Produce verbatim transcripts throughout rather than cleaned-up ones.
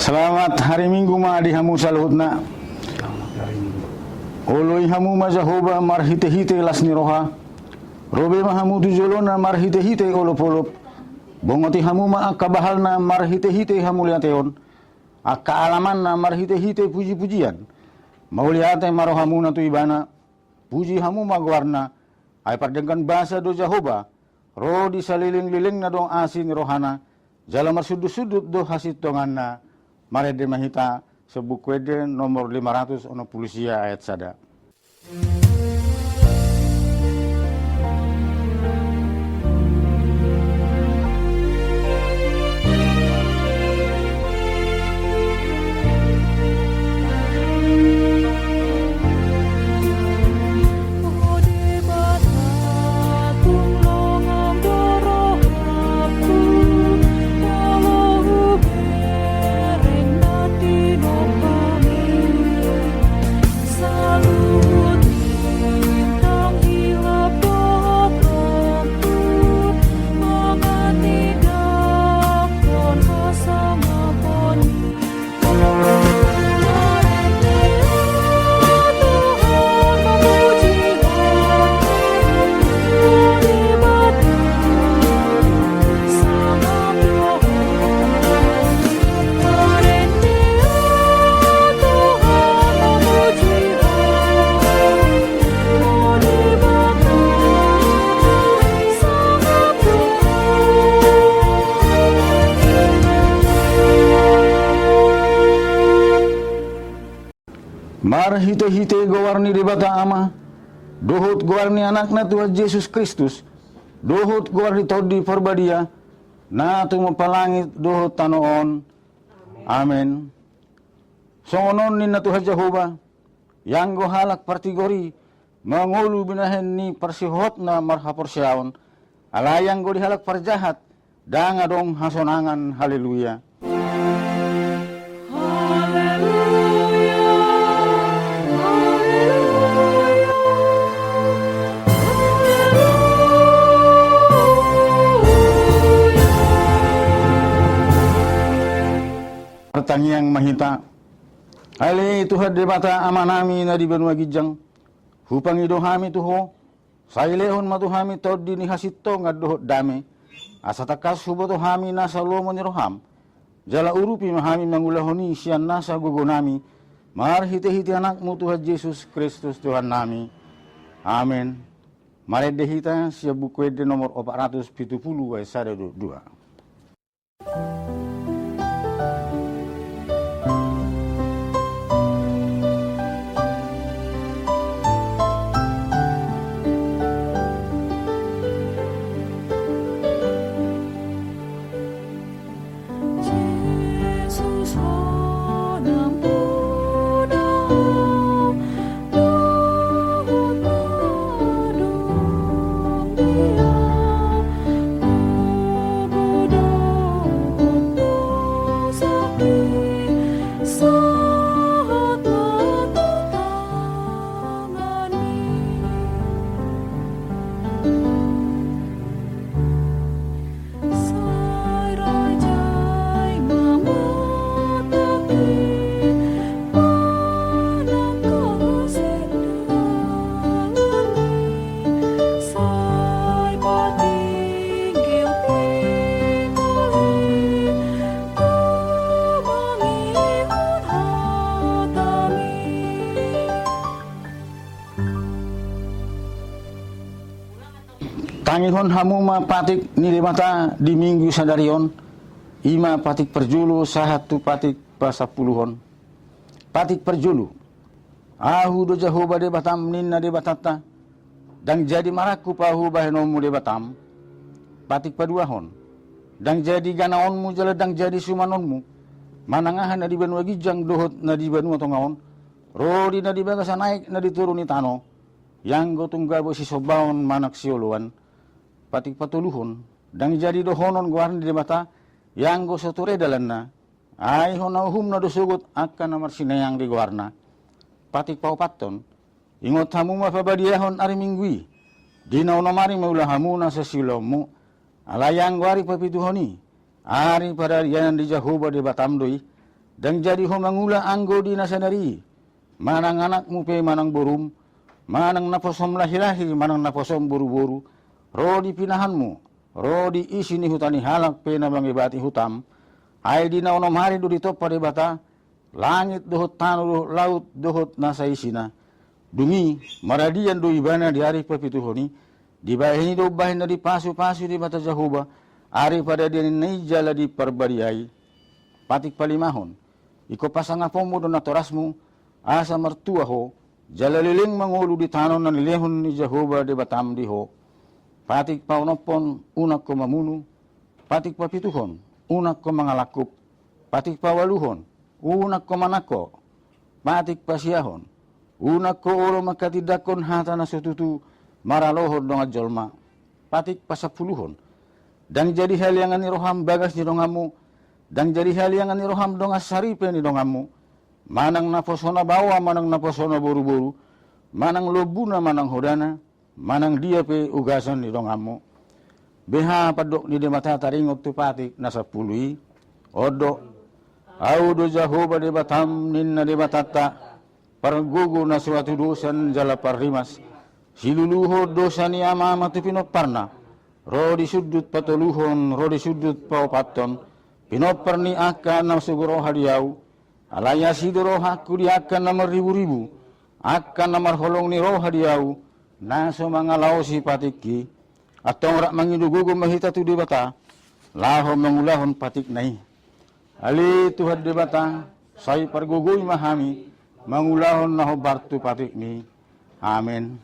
Selamat hari Minggu ma di hamu saluhutna. Oloi hamu ma Jahowa marhitehite las ni roha. Ro be ma hamu tu jolona marhitehite olopolop. Bongoti hamu ma angka bahalna marhitehite hamuliateon, angka alamanna marhitehite pujipujian. Mauliate ma rohamuna tu Ibana. Puji hamu ma goarna. Ai pardenggan basa do Jahowa, ro di salelenglelengna do asi ni rohana, jala marsundutsundut do hasintonganna. Marende ma hita Sian Buku Ende nomor lima ratus onom pulu sia, ayat sada. Marhitehite goar ni Debata Ama, dohot goar ni Anakna Tuhan Jesus Kristus, dohot goar ni Tondi Parbadia, na tumompa langit dohot tano on. Amen. Songon on ninna Tuhan Jahowa, ianggo halak partigor i mangolu binahen ni parsihohotna marhaporseaon, alai anggo di halak parjahat ndang adong hasonangan. Haleluya. Haleluya. Haleluya. Haleluya. Martangiang ma hita. Ale Tuhan Debata Amanami na di banua ginjang, hupangido hami tu Ho, sai lehon ma tu hami tondi ni hasintongan dohot dame, asa tangkas huboto hami nasa lomo ni roham, jala urupi ma hami mangulahon i sian nasa gogonami, marhitehite Anakmu Tuhan Jesus Kristus Tuhannami. Amen. Marende hita sian Buku Ende nomor opat ratus pitu pulu, ayat sada dohot dua. Tangihon hamu ma patik ni Debata di Minggu sadari on, i ma patik parjolo sahat tu patik pasampuluhon. Patik parjolo. Ahu do Jahowa Debatam, ninna Debatanta, ndang jadi marangkup ahu bahenonmu Debatam. Patik paduahon. Ndang jadi ganaonmu jala ndang jadi sumanonmu manang aha na di banua ginjang dohot na di banua tonga on, ro di na di bagasan aek na di toru ni tano, ianggo tung gabo sisombaon manang sioloan. Patik patoluhon, ndang jadi dohonon goar ni Debata, ianggo so ture dalanna, ai hona uhumna do sogot angka na marsineang di goarna. Patik paopathon, ingot hamu ma pabadiahon ari Minggu i, di na onom ari ma ula hamu nasa siulaonmu, alai anggo ari papituhon i, ari paradianan di Jahowa Debatam do i, Ndang jadi ho mangula anggo di na sadari i, manang anakmu pe manang borum, manang naposom lahilahi manang naposom boruboru, ro di pinahanmu, ro di isi ni huta ni halak pe na mangebati hutam. Ai di na onom ari do ditompa Debata langit dohot tano dohot laut dohot na saisina. Dung i maradian do ibana di ari papituhon i. Dibahen i do umbahen na dipasupasu Debata Jahowa ari paradian i jala di Parbadia i. Patik palimahon. Ingkon pasangaponmu do natorasmu, asa martua ho, jala leleng mangolu di tano na nilehon ni Jahowa Debatam di ho. Patik paonomhon, unang ho mamunu. Patik papituhon, unang ho mangalangkup. Patik paualuhon, unang ho manangko. Patik pasiahon, unang ho olo manghatindanghon hata na so tutu maralohon dongan jolma. Patik pasampuluhon, ndang jadi haliangan ni roham bagas ni donganmu, ndang jadi haliangan ni roham dongan saripe ni donganmu, manang naposona baoa manang naposona boruboru, manang lombuna manang hodana, manang dia pe ugasan ni donganmu. Beha pandok ni Debata taringot tu patik na sampulu i? On do: Ahu do Jahowa Debatam, ninna Debatanta, pargogo na so hatudosan jala parrimas. Siluluhon dosa ni amama tu pinomparna, ro di sundut patoluhon ro di sundut paopathon, pinompar ni angka na so roha di ahu. Alai asi do rohangku di angka na marriburibu, angka na marholong ni roha di ahu, na so mangalaosi patikki. Antong rap mangido gogo ma hita tu Debata, laho mangulahon patikna i. Ale Tuhan Debata, sai pargogoi ma hami mangulahon na hombar tu patikmi. Amen.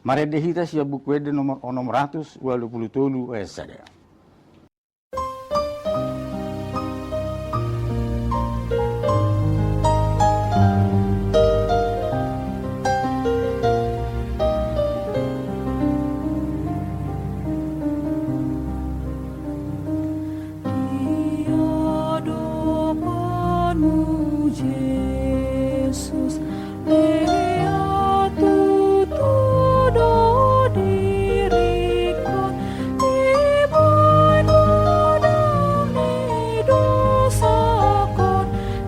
Marende hita sian Buku Ende nomor onom ratus ualu pulu tolu, ayat sada. Di adopanmu, Jesus, Lea tutu do diringkon, dibahen do dang nidosahon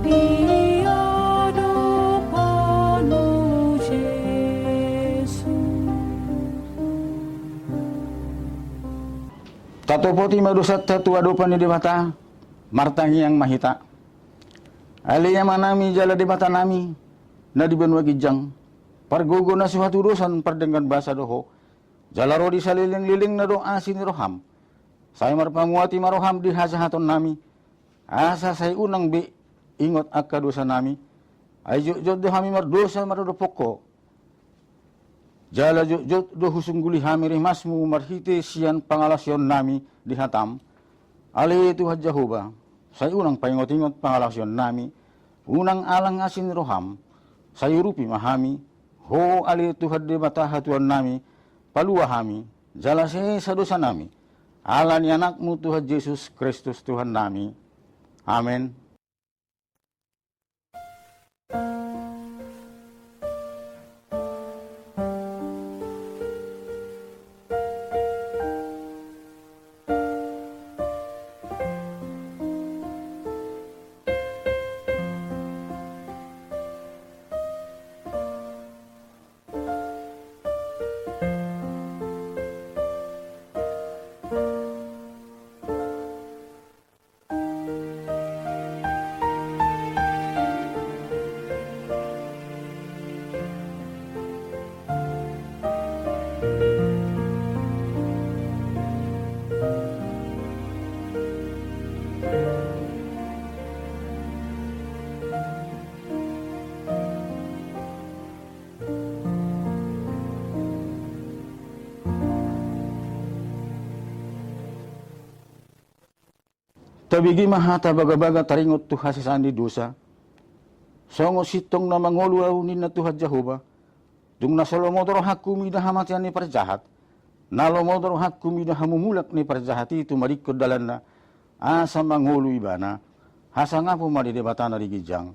di adopanmu, Jesus. Tatopoti ma dosanta tu adopan ni Debata, martangiang ma hita. Ale Amanami jala Debatanami na di banua ginjang, pargogo na so hatudosan pardenggan basa do Ho, jala ro di salelenglelengna do asi ni roham. Sai marpamuati ma roham di hajahatonnami, asa sai unang be ingot angka dosanami. Ai jotjot do hami mardosa maradophon Ho, jala jotjot do husungguli hami rimasmu marhite sian pangalaosionnami di hatam. Ale Tuhan Jahowa, sai unang paingotingot pangalaosionnami, unang alang asi ni roham. Sai urupi ma hami, Ho ale Tuhan Debata hatuannami, palua hami, jala sesa dosanami, ala ni Anakmu Tuhan Jesus Kristus Tuhannami. Amen. Tabege ma hata bagabaga taringot tu hasesaan ni dosa. Songon sintong na mangolu ahu, ninna Tuhan Jahowa, dung na so lomo do rohangku mida hamatean ni parjahat, na lomo do rohangku mida hamumulak ni parjahat i tumadingkon dalanna, asa mangolu ibana. Hasangapon ma di Debata na di ginjang.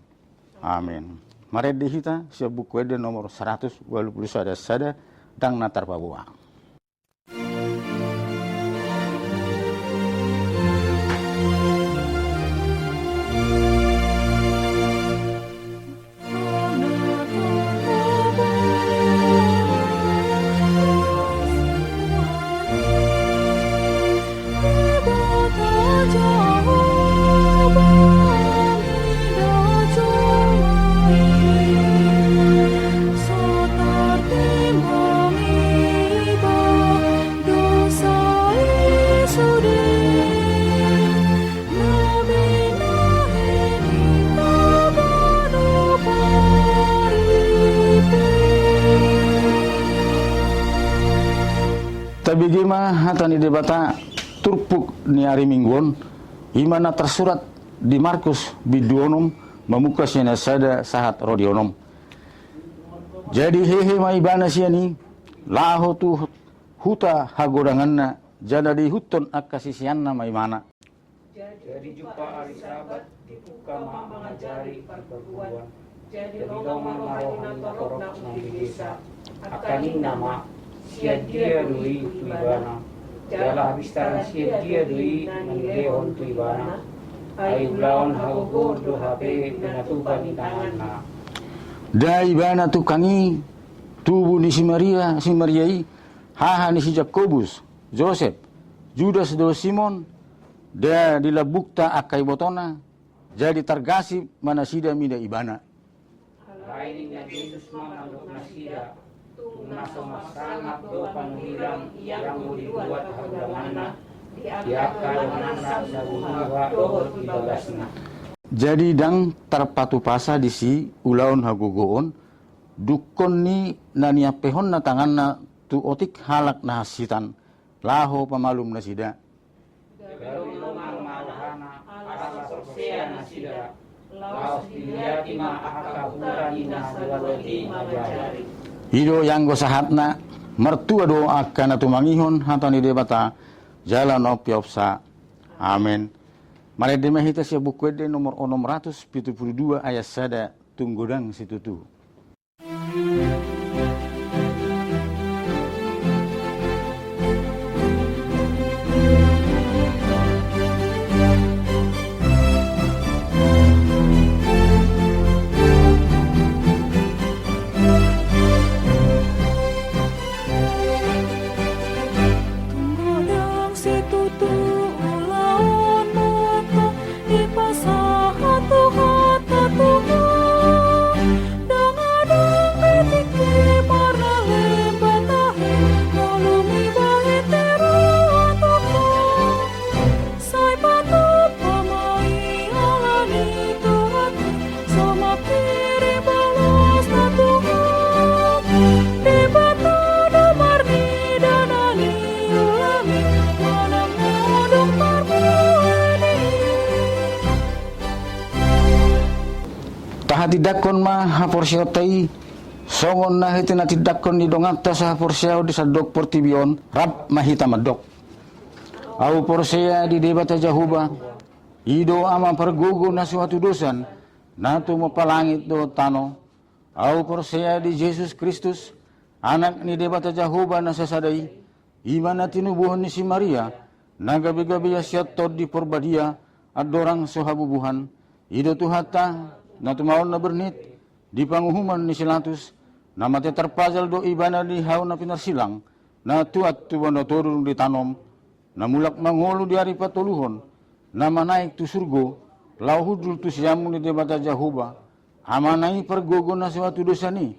Amen. Marende hita sian Buku Ende nomor saratus ualu pulu sada sada, ndang na tarpaboa. Bege ma hata ni Debata turpuk ni ari Minggu on, i ma na tarsurat di Markus bindu onom, mamungka sian sada sahat ro di onom. Jadi hehe ma ibana sian i, laho tu huta hagodanganna, jala diihuthon angka siseanna ma ibana. Jadi jumpang ari Sabat, dipungka ma mangajari di parguruan. Jadi longang ma roha ni natorop nang di desa. Angka ninna ma, sian dia do i tu ibana? Jala habistaran sian dia do i na nilehon tu ibana? Ai ulaon hagogoon do hape pinatupa ni tanganna. Nda ibana tukang i, tubu ni si Maria, si Maria i, haha ni si Jakobus, Josep, Judas dohot Simon? Nda di lambungta angka ibotona? Jadi targasip ma nasida mida ibana. Alai ninna Jesus ma mandok nasida, tung na so marsangap do panurirang ianggo di luat hagodanganna, di angka donganna na buha dohot di bagasna. Jadi ndang tarpatupasa disi ulaon hagogoon, dungkon ni na niampehonna tanganna tu otik halak na hansitan, laho pamalum nasida. Gabe longang ma rohana, ala porsea nasida, laos diliati ma angka huta ni na di luat i mangajari. I do ianggo sahatna. Martua do angka na tumangihon hata ni Debata, jala na umpeopsa. Amen. Marende ma hita sian Buku Ende nomor onom ratus pitu pulu dua, ayat sada tung godang situtu. Tung godang situtu ulaonmu, dipasahat Tuhanta tu ho. Ndang adong di tingki parna lemba tahi, ngolu ni bahen terang tu ho. Sai patumpa ma i ala ni Tuhan i, so mangkirim balosna tu ho. Debata do marnida na niula ni, manang na adong parbue ni. Tahatindangkon ma haporseaonta i, songon na hita na tindangkon ni donganta sahaporseaon di sandok portibi on, rap ma hita mandok. Ahu porsea di Debata Jahowa, i do Ama pargogo na so hatudosan, na tumompa langit dohot tano. Ahu porsea di Jesus Kristus, Anak ni Debata Jahowa na sasada i, i ma na tinubuhon ni si Maria, na gabe-gabean sian Tondi Porbadia, andorang so habubuhan. I do Tuhanta, na tumaon na bernit, di panguhuman ni si Latus, na mate tarpajal do ibana di hau na pinarsilang, na tuat tu banua toru dung ditanom, na mulak mangolu di ari patoluhon, na manaek tu surgo, laho hundul tu siamun ni Debata Jahowa, Amana i pargogo na so hatudosan i.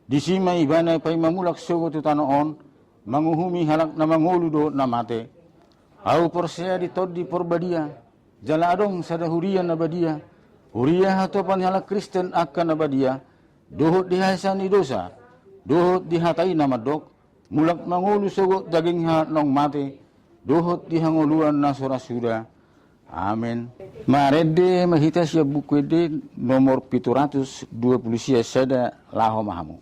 Disi ma ibana paima mulak sogot tu tano on, manguhumi halak na mangolu dohot na mate. Ahu porsea di Tondi Porbadia, jala adong sada huria na badia, huria hatopan ni halak Kristen angka na badia, dohot di hahisahan ni dosa, dohot di hata i na mandok, mulak mangolu sogot daging halak naung mate, dohot di hangoluan na so ra suda. Amen. Marende ma hita sian Buku Ende nomor pitu ratus dua pulu sia sada, laho ma hamu.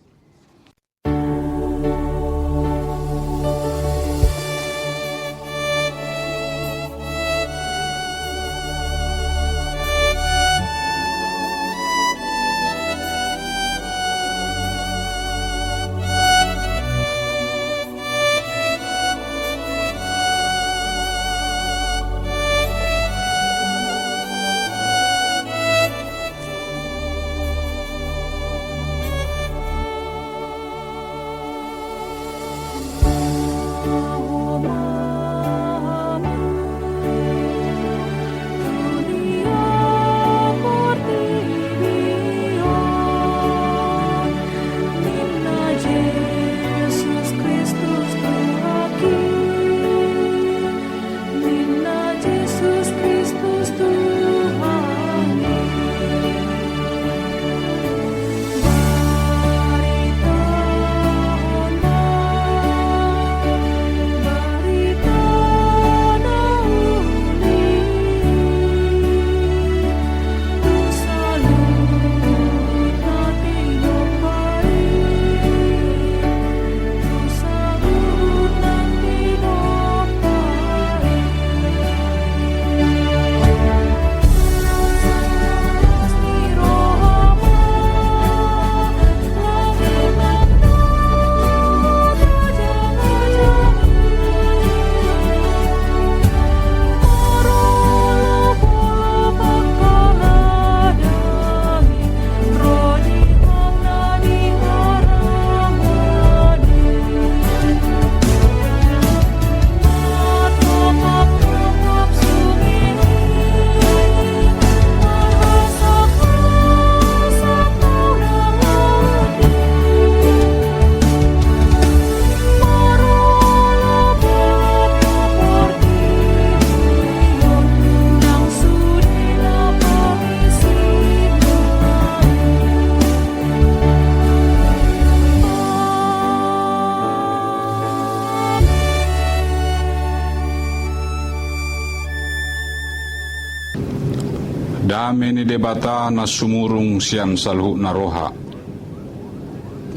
Dame ni Debata na sumurung sian saluhutna roha,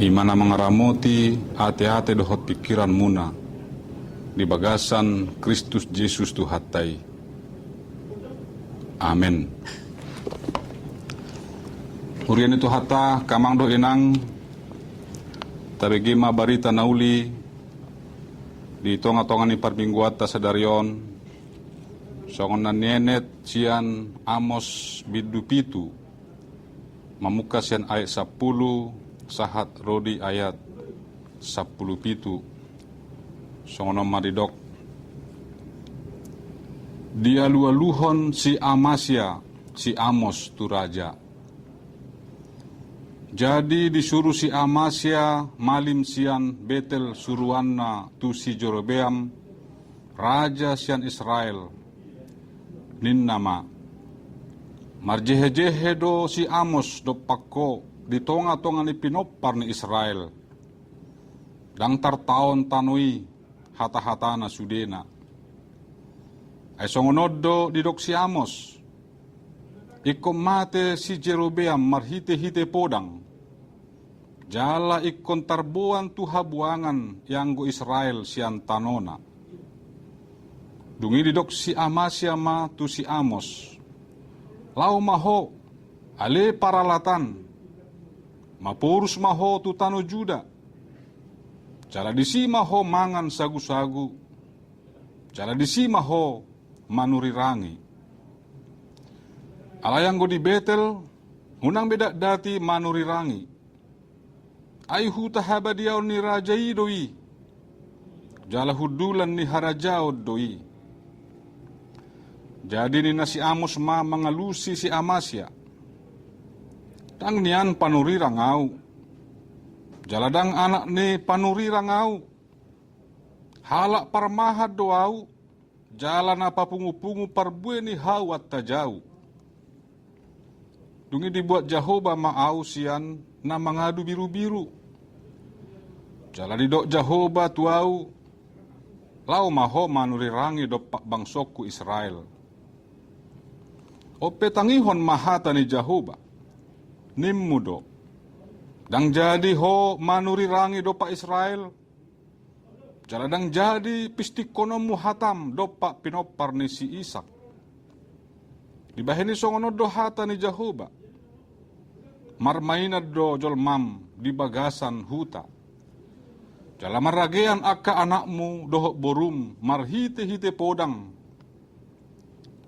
i ma na mangaramoti ateate dohot pingkiranmuna di bagasan Kristus Jesus Tuhanta i. Amen. Huria ni Tuhanta, angka amang dohot inang, tabege ma barita na uli di tongatonga ni parmingguanta sadari on, songon na nienet sian Amos bindu pitu, mamungka sian ayat sampulu sahat ro di ayat sampulu pitu. Songon on ma didok: Dialualuhon si Amasya si Amos tu raja. Jadi disuru si Amasya malim sian Betel suruanna tu si Jerobeam, raja sian Israel, ninna ma: Marjehejehe do si Amos dompak ho di tongatonga ni pinompar ni Israel. Ndang tartaon tano i hatahatana sudena. Ai songon on do didok si Amos: Ingkon mate si Jerobeam marhitehite podang, jala ingkon tarboan tu habuangan ianggo Israel sian tanona. Dung i didok si Amasya ma tu si Amos: Laho ma ho, ale paralatan, maporus ma ho tu tano Juda, jala disi ma ho mangan sagusagu, jala disi ma ho manurirangi. Alai anggo di Betel, unang be dakdati manurirangi. Ai huta habadiaon ni raja i do i, jala hundulan ni harajaon do i. Jadi ninna si Amos ma mangalusi si Amasya: Ndang nian panurirang ahu, jala ndang anak ni panurirang ahu. Halak parmahan do ahu, jala na papungupungu parbue ni hau antajau. Dung i dibuat Jahowa ma ahu sian na mangadu birubiru. Jala didok Jahowa tu ahu: Laho ma ho manurirangi dompak bangsongku Israel. On pe tangihon ma hata ni Jahowa. Nimmu do: Ndang jadi ho manurirangi dompak Israel, jala ndang jadi pistingkononmu hatam dompak pinompar ni si Isak. Dibahen i songon on do hata ni Jahowa: Marmainan do jolmam di bagasan huta, jala maragean angka anakmu dohot borum marhitehite podang.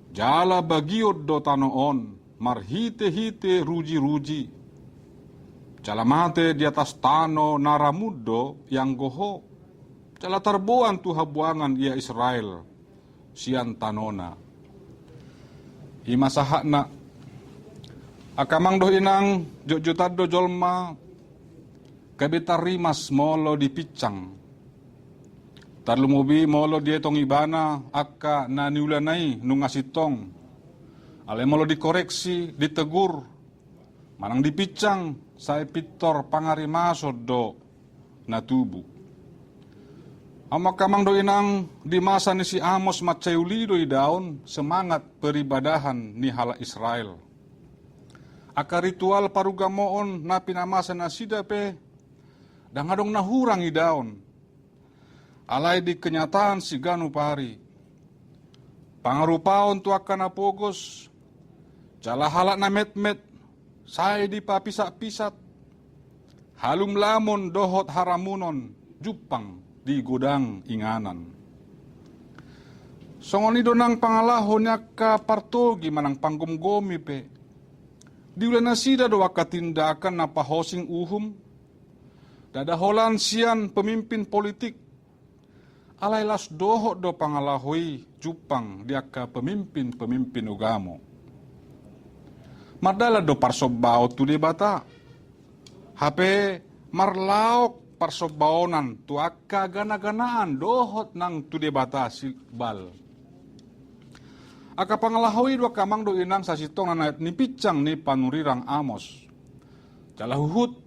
Jala bagion do tano on marhitehite rujiruji. Jala mate di atas tano na ramun do ianggo ho. Jala tarboan tu habuangan ia Israel sian tanona. I ma sahatna. Angka amang dohot inang, jotjotan do jolma gabe tarrimas molo dipinsang. Tarlumobi molo dietong ibana angka na niulana i nunga sintong. Alai molo dikoreksi, ditegur, manang dipinsang, sai pintor pangarimason do na tubu. Hamu angka amang dohot inang, di masa ni si Amos mansai uli do idaon semangat peribadahan ni halak Israel. Angka ritual parugamoon na pinamasa nasida pe ndang adong na hurang idaon. Alai di kenyataan siganup ari, pangarupaon tu angka na pogos, jala halak na metmet, sai dipapisatpisat, halumlamon dohot haramunon jumpang di godang inganan. Songon i do nang pangalaho ni angka partogi manang panggomgomi pe. Diula nasida do angka tindakan na pahosing uhum, ndada holan sian pemimpin politik. Alai las dohot do pangalaho i jumpang di angka pemimpin-pemimpin ugamo. Mardalan do parsombaon tu Debata. Hape marlaok parsombaonan tu angka ganaganaan dohot nang tu debata si Baal. Angka pangalaho i do angka amang dohot inang sasintongna na nipinsang ni panurirang Amos. Jala huhut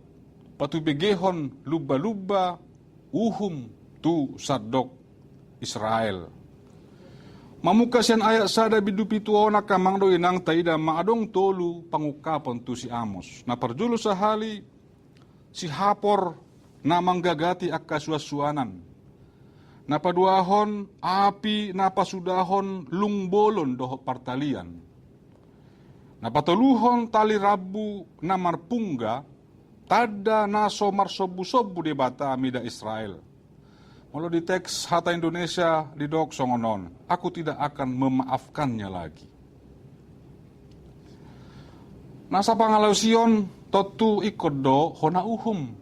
patubegehon lumbalumba uhum tu sandok Israel. Mamungka sian ayat sada bindu pitu on, angka amang dohot inang, taida ma adong tolu pangungkapon tu si Amos. Na parjolo sahali, sihapor na manggagati angka suansuanan. Na paduahon, api na pasudahon lung bolon dohot partalian. Na patoluhon, tali rambu na marpungga, tanda na so marsombusombu Debata mida Israel. Molo di teks hata Indonesia didok songon on, "Aku tidak akan memaafkannya lagi." Nasa pangalaosion tontu ingkon do hona uhum.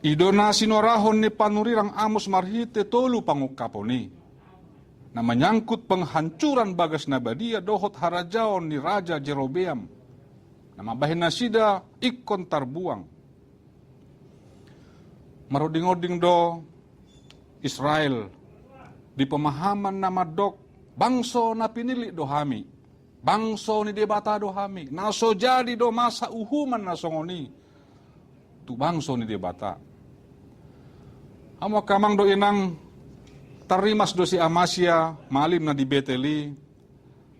I do na sinuarahon ni panurirang Amos marhite tolu pangungkapon i, na manyangkut penghancuran bagas na badia dohot harajaon ni Raja Jerobeam, na mambahen nasida ingkon tarbuang. Marondingonding do Israel di pemahaman na mandok, bangso na pinillit do hami, bangso ni Debata do hami, na so jadi do masa uhuman na songon i tu bangso ni Debata. Hamu angka amang dohot inang, tarrimas do si Amasia, malim na di Betel i,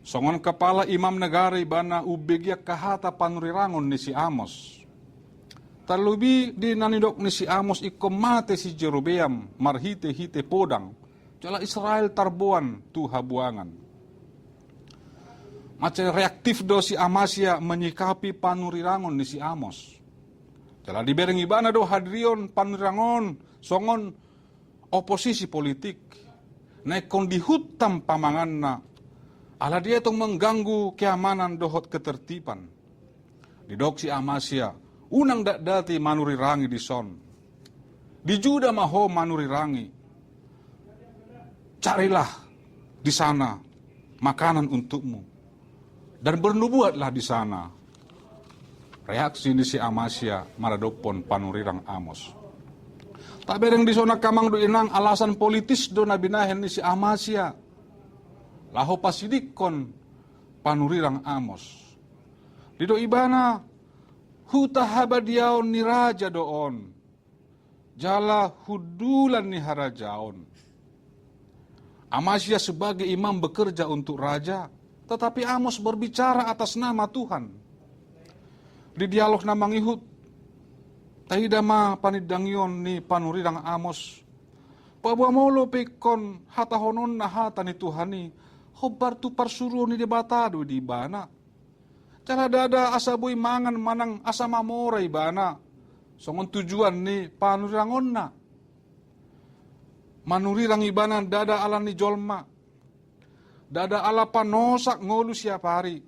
songon kapala imam negara ibana umbege angka hata panurirangon ni si Amos. Tarlobi di na nidok ni si Amos ingkon mate si Jerobeam marhitehite podang, jala Israel tarboan tu habuangan. Mansai reaktif do si Amasia menyikapi panurirangon ni si Amos. Jala dibereng ibana do hadirion panurirangon songon oposisi politik, na ingkon dihuntam pamanganna, ala dietong mengganggu keamanan dohot ketertiban. Didok si Amasia, unang datdati manurirangi dison. Di Juda ma ho manurirangi. Carilah di sana makanan untukmu, dan bernubuatlah di sana. Reaksi ni si Amasia maradophon panurirang Amos. Tabereng dison angka amang dohot inang, alasan politis do na binahen ni si Amasia laho pasidingkon panurirang Amos. Didok ibana, huta habadiaon ni raja do on, jala hundulan ni harajaon. Amasia sebagai imam bekerja untuk raja, tetapi Amos berbicara atas nama Tuhan. Di dialog na mangihut, taida ma panindangion ni panurirang Amos. Paboa molo pe ingkon hatahononna hata ni Tuhan i, hombar tu parsuruon ni Debata do di ibana. Jala ndada asa boi mangan manang asa mamora ibana, songon tujuan ni panurirangonna. Manurirang ibana ndada ala ni jolma, ndada ala panosak ngolu siap ari.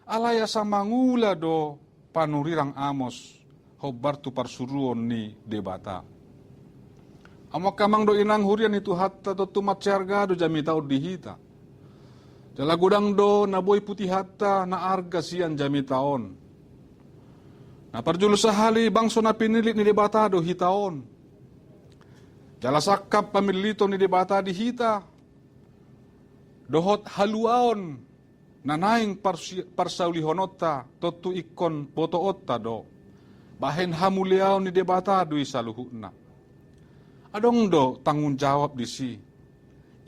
Alai asa mangula do panurirang Amos hombar tu parsuruon ni Debata. Hamu angka amang dohot inang, huria ni Tuhanta, tontu mansai arga do jamita on di hita. Jala godang do na boi putihanta na arga sian jamita on. Na parjolo sahali, bangso na pinillit ni Debata do hita on. Jala sangkap pamilliton ni Debata di hita dohot haluaon na naeng parsi-, parsaulihononta, tontu ingkon botoonta do. Bahen hamuliaon ni Debata do i saluhutna. Adong do tanggung jawab disi.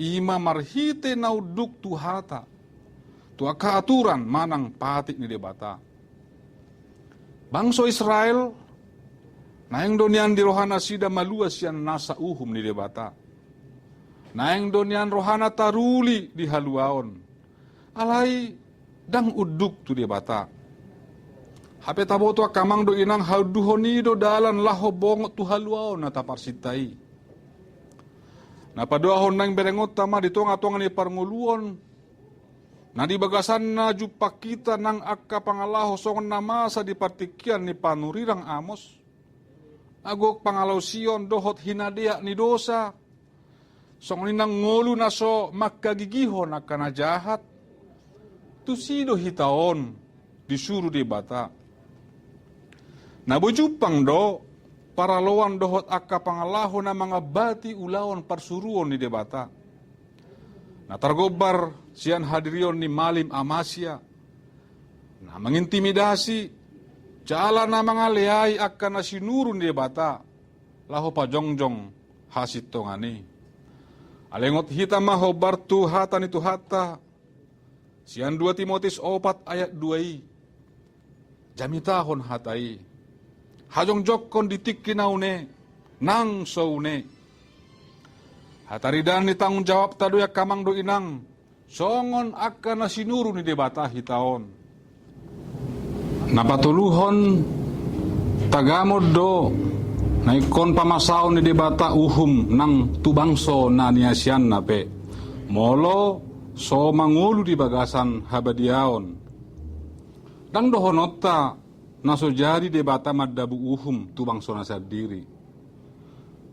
I ma marhite na unduk tu hata, tu angka aturan manang patik ni Debata. Bangso Israel, naeng do nian di rohanasida malua sian nasa uhum ni Debata. Naeng do nian rohana taruli di haluaon. Alai ndang unduk tu Debata. Hape taboto angka amang dohot inang, haunduhon i do dalan laho bongot tu haluaon na taparsinta i. Na paduahon, naeng berengonta ma di tongatonga ni parngoluon na di bagasanna jumpang hita nang angka pangalaho songon na masa di partingkian ni panurirang Amos. Ago pangalaosion dohot hinadeak ni dosa, songon i nang ngolu na so manghagigihon angka na jahat. Tusi do hita on disuru Debata. Na boi jumpang do paraloan dohot angka pangalaho na mangambati ulaon parsuruon ni Debata, na targombar sian hadirion ni malim Amasia, na mangintimidasi jala na mangaleai angka na sinuru ni Debata laho pajongjong hasintongan i. Alai ingot hita ma hombar tu hata ni Tuhanta, sian dua Timoteus opat ayat dua i. Jamitahon hata i. Hajongjongkon di tingki na une, nang so une. Hataridaan ni tanggung jawabta do i angka amang dohot inang, songon angka na sinuru ni Debata hita on. Na patoluhon, tagamon do na ingkon pamasaon ni Debata uhum nang tu bangso na niasianna pe, molo so mangolu di bagasan habadiaon. Ndang dohononta na so jadi Debata mandabu uhum tu bangsona sandiri.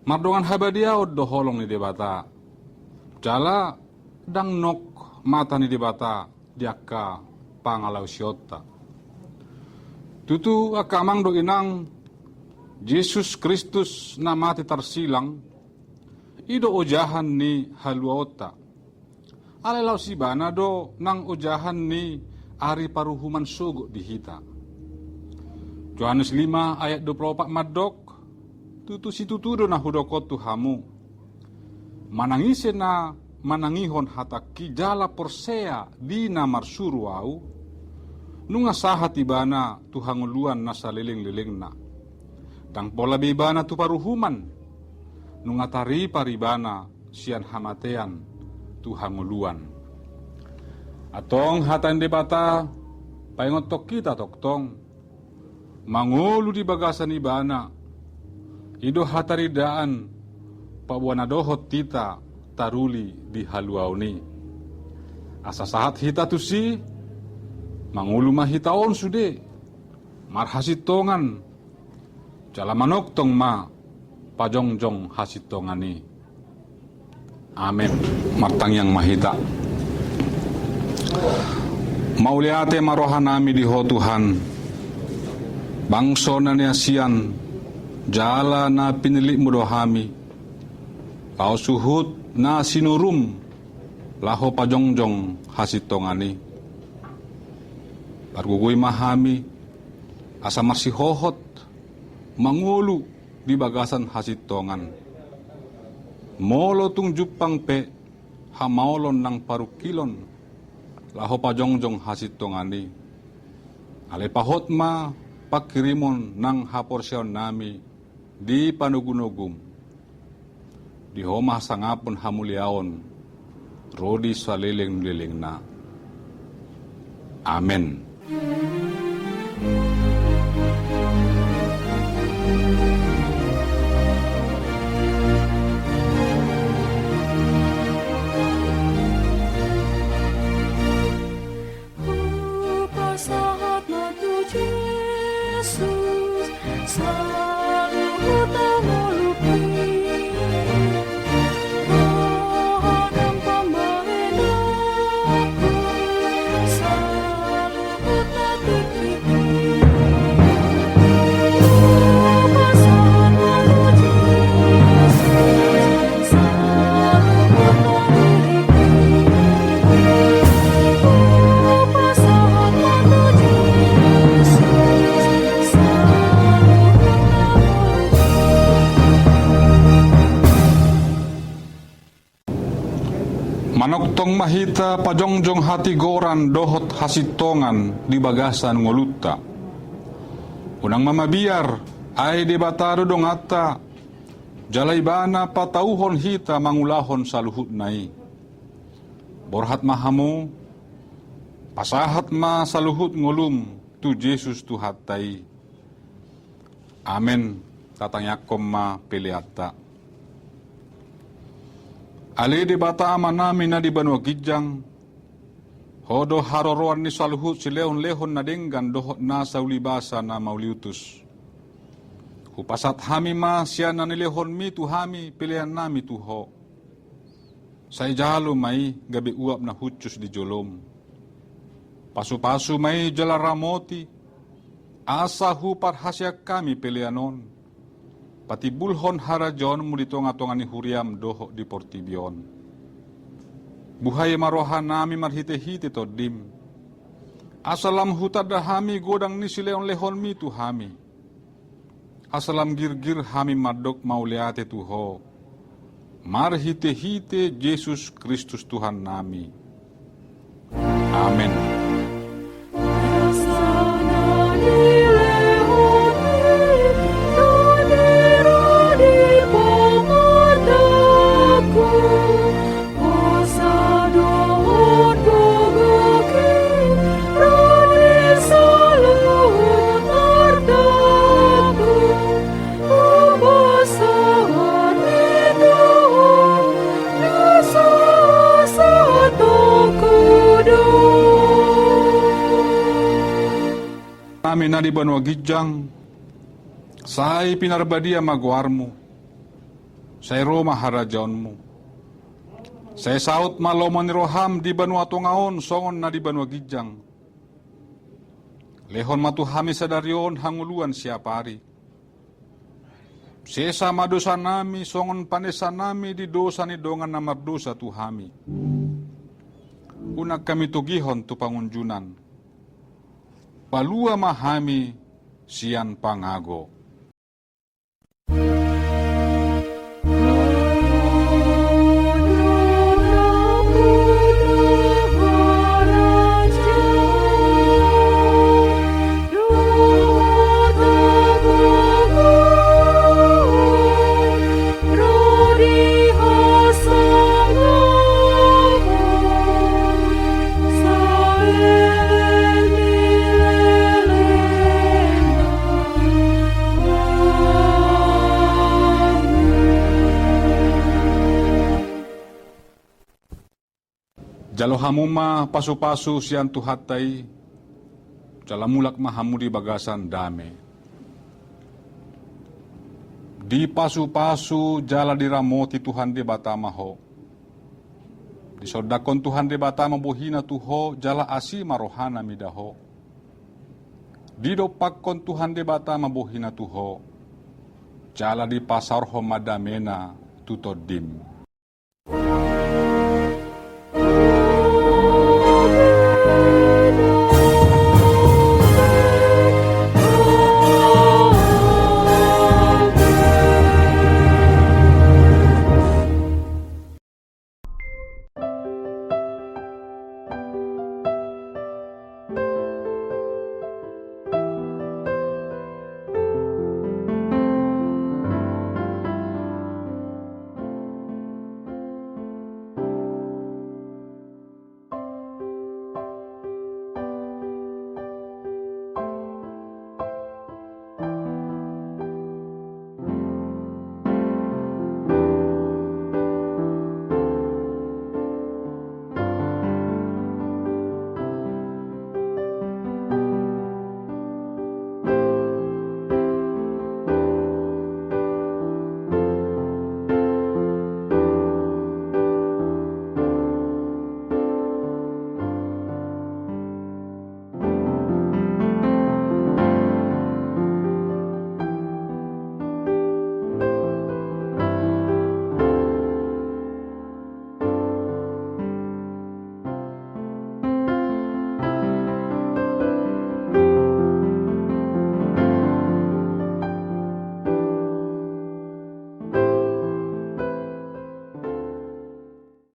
Mardongan habadiaon do holong ni Debata. Jala ndang nok mata ni Debata di angka pangalaosionta. Tutu angka amang dohot inang, Jesus Kristus na mate tarsilang, i do ojahan ni haluaonta. Alai laos ibana do nang ojahan ni ari paruhuman sogot di hita. Johannes lima ayat dua pulu opat mandok, tutu situtu do na hudok on tu hamu. Manang ise na manangihon hatangki jala porsea di na marsuru ahu, nunga sahat ibana tu hangoluan na salelenglelengna. Ndang pola be ibana tu paruhuman, nunga taripar ibana sian hamatean tu hangoluan. Antong hata ni Debata paingothon hita tongtong, mangolu di bagasan ibana, i do hataridaan paboa na dohot hita taruli di haluaon i. Asa sahat hita tusi, mangolu ma hita on sude marhasintongan, jala manongtong ma pajongjong hasintongan i. Amen. Martangiang ma hita. Mauliate ma rohanami di Ho Tuhan, bangso na niasian jala na pinillitmu do hami, laos huhut na sinurum laho pajongjong hasintongan i. Pargogoi ma hami asa marsihohot mangolu di bagasan hasintongan. Molo tung jumpang pe hamaolon nang parungkilon laho pajongjong hasintongan i, alai pahot ma pangkirimon nang haporseaonnami di panogunogum. Di Ho ma hasangapon hamuliaon ro di salelenglelengna. Amen. Hupasahat ma tu Jesus saluhut na mangolu i. Roha nang pambahenanku saluhut na tingkingki. Hupasahat ma tu Jesus. Manongtong ma hita pajongjong hatigoran dohot hasintongan di bagasan ngolunta. Unang ma mabiar, ai Debata do donganta, jala Ibana patauhon hita mangulahon saluhutna i. Borhat ma hamu, pasahat ma saluhut ngolum tu Jesus Tuhanta i. Amen. Tatangiangkon ma peleanta. Ale Debata Amanami na di banua ginjang, Ho do haroroan ni saluhut silehonlehon na denggan dohot nasa ulibasa na mauliutus. Hupasahat hami ma sian na nilehonmi tu hami peleannami tu Ho. Sai jalo ma i gabe uap na hushus di jolom. Pasupasu ma i jala ramoti, asa huparhaseang hami pelean on patimbulhon harajaonmu di tongatonga ni huriam dohot di portibi on. Buhai ma rohanami marhitehite Tondim, asa lam hutanda hami godang ni silehonlehonmi tu hami. Asa lam girgir hami mandok mauliate tu Ho. Marhite-hite Jesus Kristus Tuhannami. Amen. Nami na di banua ginjang, sai pinarbadia ma goarmu, sai ro ma harajaonmu, sai saut ma lomo ni roham di banua tonga on songon na di banua ginjang. Lehon ma tu hami sadari on hangoluan siapari. Sesa ma dosanami songon panesanami di dosa ni dongan na mardosa tu hami. Unang hami togihon tu pangunjunan. Palua ma hami sian pangago. Jalo hamu ma pasu-pasu sian Tuhanta i, jala mulak ma hamu di bagasan dame. Dipasupasu jala diramoti Tuhan Debata ma ho. Disondangkon Tuhan Debata ma bohina tu ho jala asi ma rohana mida ho. Didompakkon Tuhan Debata ma bohina tu ho jala dipasaorhon ma damena tu tondim.